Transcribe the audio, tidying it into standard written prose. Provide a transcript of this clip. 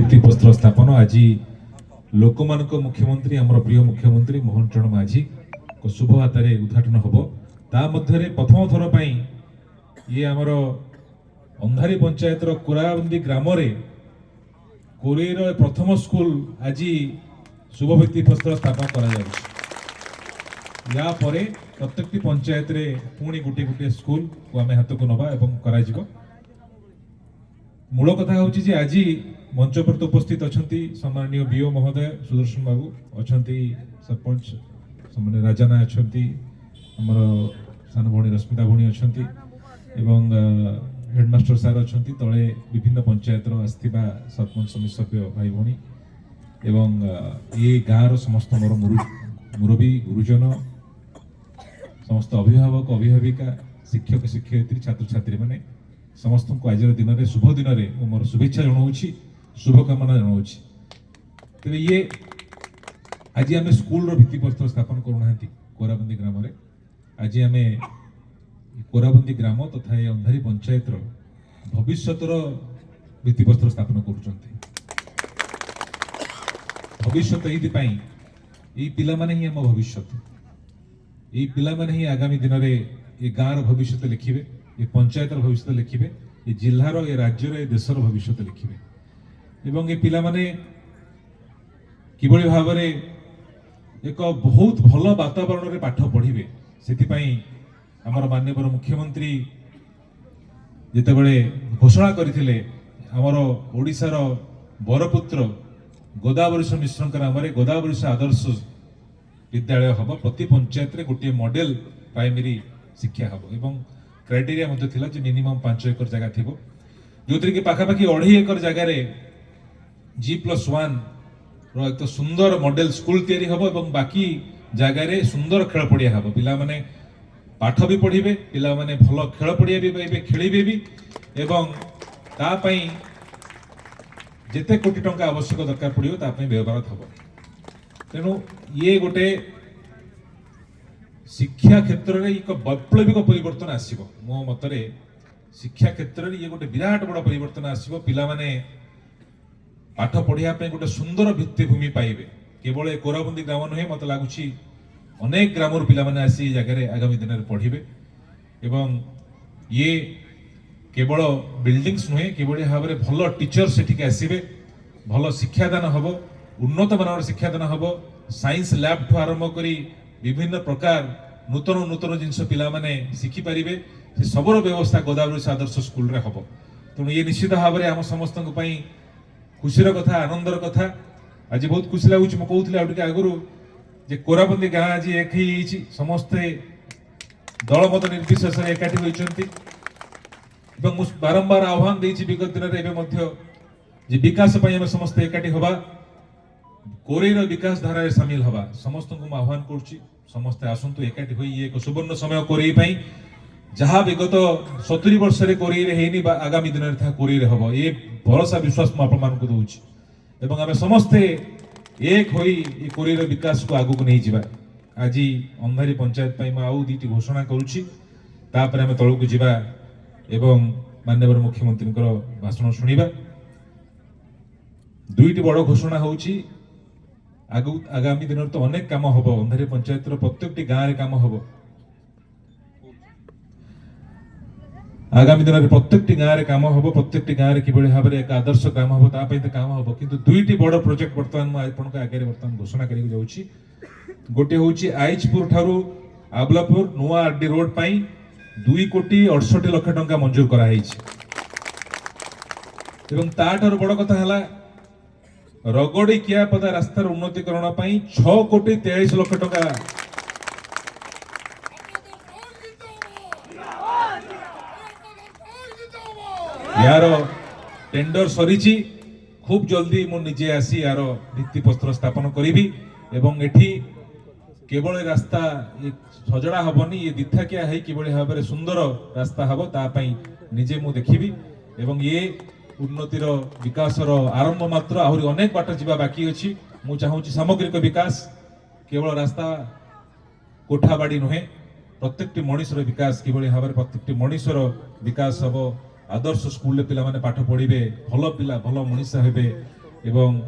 ଭିତ୍ତିପ୍ରସ୍ତର ସ୍ଥାପନ ଆଜି ଲୋକମାନଙ୍କ ମୁଖ୍ୟମନ୍ତ୍ରୀ, ଆମର ପ୍ରିୟ ମୁଖ୍ୟମନ୍ତ୍ରୀ ମୋହନ ଚରଣ ମାଝୀଙ୍କ ଶୁଭ ହାତରେ ଉଦ୍ଘାଟନ ହେବ। ତା ମଧ୍ୟରେ ପ୍ରଥମ ଥର ପାଇଁ ଇଏ ଆମର ଅନ୍ଧାରୀ ପଞ୍ଚାୟତର କୋରାବନ୍ଦୀ ଗ୍ରାମରେ କୋରେଇର ପ୍ରଥମ ସ୍କୁଲ ଆଜି ଶୁଭ ଭିତ୍ତିପ୍ରସ୍ତର ସ୍ଥାପନ କରାଯାଉଛି। ୟା ପରେ ପ୍ରତ୍ୟେକଟି ପଞ୍ଚାୟତରେ ପୁଣି ଗୋଟିଏ ଗୋଟିଏ ସ୍କୁଲକୁ ଆମେ ହାତକୁ ନେବା ଏବଂ କରାଯିବ। ମୂଳ କଥା ହେଉଛି ଯେ ଆଜି ମଞ୍ଚ ଉପରେ ତ ଉପସ୍ଥିତ ଅଛନ୍ତି ସମ୍ମାନନୀୟ ବିଓ ମହୋଦୟ ସୁଦର୍ଶନ ବାବୁ ଅଛନ୍ତି, ସରପଞ୍ଚ ସମ୍ମାନନୀୟ ରାଜାନା ଅଛନ୍ତି, ଆମର ସାନ ଭଉଣୀ ରଶ୍ମିତା ଭଉଣୀ ଅଛନ୍ତି ଏବଂ ହେଡ଼ମାଷ୍ଟର ସାର୍ ଅଛନ୍ତି। ତଳେ ବିଭିନ୍ନ ପଞ୍ଚାୟତର ଆସିଥିବା ସରପଞ୍ଚ, ସମିତି ସଭ୍ୟ ଭାଇ ଭଉଣୀ ଏବଂ ଏ ଗାଁର ସମସ୍ତ ମୋର ମୁରବୀ, ଗୁରୁଜନ, ସମସ୍ତ ଅଭିଭାବକ, ଅଭିଭାବିକା, ଶିକ୍ଷକ, ଶିକ୍ଷୟିତ୍ରୀ, ଛାତ୍ରଛାତ୍ରୀମାନେ, ସମସ୍ତଙ୍କୁ ଆଜିର ଦିନରେ, ଶୁଭ ଦିନରେ ମୁଁ ମୋର ଶୁଭେଚ୍ଛା ଜଣାଉଛି, ଶୁଭକାମନା ଜଣାଉଛି। ତେବେ ଇଏ ଆଜି ଆମେ ସ୍କୁଲର ଭିତ୍ତିପ୍ରସ୍ତର ସ୍ଥାପନ କରୁନାହାନ୍ତି କୋରାବନ୍ଦୀ ଗ୍ରାମରେ। ଆଜି ଆମେ କୋରାବନ୍ଦୀ ଗ୍ରାମ ତଥା ଏ ଅନ୍ଧାରୀ ପଞ୍ଚାୟତର ଭବିଷ୍ୟତର ଭିତ୍ତିପ୍ରସ୍ତର ସ୍ଥାପନ କରୁଛନ୍ତି। ଭବିଷ୍ୟତ ଏଇଥିପାଇଁ, ଏଇ ପିଲାମାନେ ହିଁ ଆମ ଭବିଷ୍ୟତ। ଏଇ ପିଲାମାନେ ହିଁ ଆଗାମୀ ଦିନରେ ଏ ଗାଁର ଭବିଷ୍ୟତ ଲେଖିବେ, ଏ ପଞ୍ଚାୟତର ଭବିଷ୍ୟତ ଲେଖିବେ, ଏ ଜିଲ୍ଲାର, ଏ ରାଜ୍ୟର, ଏ ଦେଶର ଭବିଷ୍ୟତ ଲେଖିବେ। ଏବଂ ଏ ପିଲାମାନେ କିଭଳି ଭାବରେ ଏକ ବହୁତ ଭଲ ବାତାବରଣରେ ପାଠ ପଢ଼ିବେ, ସେଥିପାଇଁ ଆମର ମାନ୍ୟବର ମୁଖ୍ୟମନ୍ତ୍ରୀ ଯେତେବେଳେ ଘୋଷଣା କରିଥିଲେ, ଆମର ଓଡ଼ିଶାର ବରପୁତ୍ର ଗୋଦାବରୀଶ ମିଶ୍ରଙ୍କ ନାମରେ ଗୋଦାବରୀଶ ଆଦର୍ଶ ବିଦ୍ୟାଳୟ ହେବ, ପ୍ରତି ପଞ୍ଚାୟତରେ ଗୋଟିଏ ମଡେଲ ପ୍ରାଇମେରୀ ଶିକ୍ଷା ହେବ ଏବଂ କ୍ରାଇଟେରିଆ ମଧ୍ୟ ଥିଲା ଯେ ମିନିମମ୍ 5 ଏକର ଜାଗା ଥିବ, ଯେଉଁଥିରେ କି ପାଖାପାଖି 2.5 ଏକର ଜାଗାରେ ଜି+1 ର ଏକ ସୁନ୍ଦର ମଡେଲ ସ୍କୁଲ ତିଆରି ହେବ ଏବଂ ବାକି ଜାଗାରେ ସୁନ୍ଦର ଖେଳ ପଡ଼ିଆ ହେବ। ପିଲାମାନେ ପାଠ ବି ପଢ଼ିବେ, ପିଲାମାନେ ଭଲ ଖେଳ ପଡ଼ିଆ ବି ପାଇବେ, ଖେଳିବେ ବି ଏବଂ ତା ପାଇଁ ଯେତେ କୋଟି ଟଙ୍କା ଆବଶ୍ୟକ ଦରକାର ପଡ଼ିବ, ତା ପାଇଁ ବ୍ୟବହାର ହେବ। ତେଣୁ ଇଏ ଗୋଟେ ଶିକ୍ଷା କ୍ଷେତ୍ରରେ ଏକ ବୈପ୍ଳବିକ ପରିବର୍ତ୍ତନ ଆସିବ। ମୋ ମତରେ ଶିକ୍ଷା କ୍ଷେତ୍ରରେ ଇଏ ଗୋଟେ ବିରାଟ ବଡ଼ ପରିବର୍ତ୍ତନ ଆସିବ। ପିଲାମାନେ ପାଠ ପଢ଼ିବା ପାଇଁ ଗୋଟେ ସୁନ୍ଦର ଭିତ୍ତିଭୂମି ପାଇବେ। କେବଳ ଏ କୋରାବନ୍ଦୀ ଗ୍ରାମ ନୁହେଁ, ମୋତେ ଲାଗୁଛି ଅନେକ ଗ୍ରାମରୁ ପିଲାମାନେ ଆସି ଏ ଜାଗାରେ ଆଗାମୀ ଦିନରେ ପଢ଼ିବେ। ଏବଂ ଇଏ କେବଳ ବିଲ୍ଡିଂସ୍ ନୁହେଁ, କିଭଳି ଭାବରେ ଭଲ ଟିଚର ସେଠିକି ଆସିବେ, ଭଲ ଶିକ୍ଷାଦାନ ହେବ, ଉନ୍ନତ ମାନର ଶିକ୍ଷାଦାନ ହେବ, ସାଇନ୍ସ ଲ୍ୟାବଠୁ ଆରମ୍ଭ କରି ବିଭିନ୍ନ ପ୍ରକାର ନୂତନ ନୂତନ ଜିନିଷ ପିଲାମାନେ ଶିଖିପାରିବେ, ସେ ସବୁର ବ୍ୟବସ୍ଥା ଗୋଦାବରୀଶ ଆଦର୍ଶ ସ୍କୁଲରେ ହେବ। ତେଣୁ ଇଏ ନିଶ୍ଚିତ ଭାବରେ ଆମ ସମସ୍ତଙ୍କ ପାଇଁ ଖୁସିର କଥା, ଆନନ୍ଦର କଥା। ଆଜି ବହୁତ ଖୁସି ଲାଗୁଛି। ମୁଁ କହୁଥିଲି ଆଉ ଟିକେ ଆଗରୁ ଯେ କୋରାବନ୍ଦୀ ଗାଁ ଆଜି ଏକ ହେଇଯାଇଛି। ସମସ୍ତେ ଦଳମତ ନିର୍ବିଶେଷରେ ଏକାଠି ହୋଇଛନ୍ତି ଏବଂ ମୁଁ ବାରମ୍ବାର ଆହ୍ୱାନ ଦେଇଛି ବିଗତ ଦିନରେ, ଏବେ ମଧ୍ୟ, ଯେ ବିକାଶ ପାଇଁ ଆମେ ସମସ୍ତେ ଏକାଠି ହବା, କୋରେଇର ବିକାଶ ଧାରାରେ ସାମିଲ ହବା। ସମସ୍ତଙ୍କୁ ମୁଁ ଆହ୍ୱାନ କରୁଛି, ସମସ୍ତେ ଆସନ୍ତୁ ଏକାଠି ହୋଇ। ଇଏ ଏକ ସୁବର୍ଣ୍ଣ ସମୟ କୋରେଇ ପାଇଁ। ଯାହା ବିଗତ 70 ବର୍ଷରେ କୋରେଇରେ ହେଇନି ବା ଆଗାମୀ ଦିନରେ ତାହା କୋରେଇରେ ହବ, ଏ ଭରସା, ବିଶ୍ୱାସ ମୁଁ ଆପଣମାନଙ୍କୁ ଦଉଛି। ଏବଂ ଆମେ ସମସ୍ତେ ଏକ ହୋଇ ଏ କୋରେଇର ବିକାଶକୁ ଆଗକୁ ନେଇଯିବା। ଆଜି ଅନ୍ଧାରୀ ପଞ୍ଚାୟତ ପାଇଁ ମୁଁ ଆଉ ଦୁଇଟି ଘୋଷଣା କରୁଛି, ତାପରେ ଆମେ ତଳକୁ ଯିବା ଏବଂ ମାନ୍ୟବର ମୁଖ୍ୟମନ୍ତ୍ରୀଙ୍କର ଭାଷଣ ଶୁଣିବା। ଦୁଇଟି ବଡ଼ ଘୋଷଣା ହେଉଛି, ଆଗକୁ ଆଗାମୀ ଦିନରେ ତ ଅନେକ କାମ ହବ, ଅନ୍ଧାରୀ ପଞ୍ଚାୟତର ପ୍ରତ୍ୟେକଟି ଗାଁରେ କାମ ହବ। ଆଗାମୀ ଦିନରେ ପ୍ରତ୍ୟେକଟି ଗାଁରେ କାମ ହବ। ପ୍ରତ୍ୟେକଟି ଗାଁରେ କିଭଳି ଭାବରେ ଏକ ଆଦର୍ଶ ଗ୍ରାମ ହବ, ତା ପାଇଁ ତ କାମ ହବ। କିନ୍ତୁ ଦୁଇଟି ବଡ଼ ପ୍ରୋଜେକ୍ଟ ବର୍ତ୍ତମାନ ମୁଁ ଆପଣଙ୍କ ଆଗରେ ବର୍ତ୍ତମାନ ଘୋଷଣା କରିବାକୁ ଯାଉଛି। ଗୋଟିଏ ହେଉଛି ଆଇଚପୁର ଠାରୁ ଆବଲାପୁର ନୂଆ ଆରଡି ରୋଡ ପାଇଁ 2 କୋଟି 68 ଲକ୍ଷ ଟଙ୍କା ମଞ୍ଜୁର କରାହେଇଛି। ଏବଂ ତାଠାରୁ ବଡ଼ କଥା ହେଲା, ରଗଡ଼ି କିଆପଦା ରାସ୍ତାର ଉନ୍ନତିକରଣ ପାଇଁ 6 କୋଟି 43 ଲକ୍ଷ ଟଙ୍କା। ଏହାର ଟେଣ୍ଡର ସରିଛି। ଖୁବ୍ ଜଲ୍ଦି ମୁଁ ନିଜେ ଆସି ଏହାର ଭିତ୍ତିପ୍ରସ୍ତର ସ୍ଥାପନ କରିବି। ଏବଂ ଏଠି କେବଳ ଏ ରାସ୍ତା ଏ ସଜଡ଼ା ହବନି, ଇଏ ଦିଥାକିଆ ହେଇ କିଭଳି ଭାବରେ ସୁନ୍ଦର ରାସ୍ତା ହବ, ତା ପାଇଁ ନିଜେ ମୁଁ ଦେଖିବି। ଏବଂ ଇଏ ଉନ୍ନତିର, ବିକାଶର ଆରମ୍ଭ ମାତ୍ର, ଆହୁରି ଅନେକ ବାଟ ଯିବା ବାକି ଅଛି। ମୁଁ ଚାହୁଁଛି ସାମଗ୍ରିକ ବିକାଶ, କେବଳ ରାସ୍ତା କୋଠା ବାଡ଼ି ନୁହେଁ, ପ୍ରତ୍ୟେକଟି ମଣିଷର ବିକାଶ। କିଭଳି ଭାବରେ ପ୍ରତ୍ୟେକଟି ମଣିଷର ବିକାଶ ହବ, ଆଦର୍ଶ ସ୍କୁଲରେ ପିଲାମାନେ ପାଠ ପଢ଼ିବେ, ଭଲ ପିଲା ଭଲ ମଣିଷ ହେବେ। ଏବଂ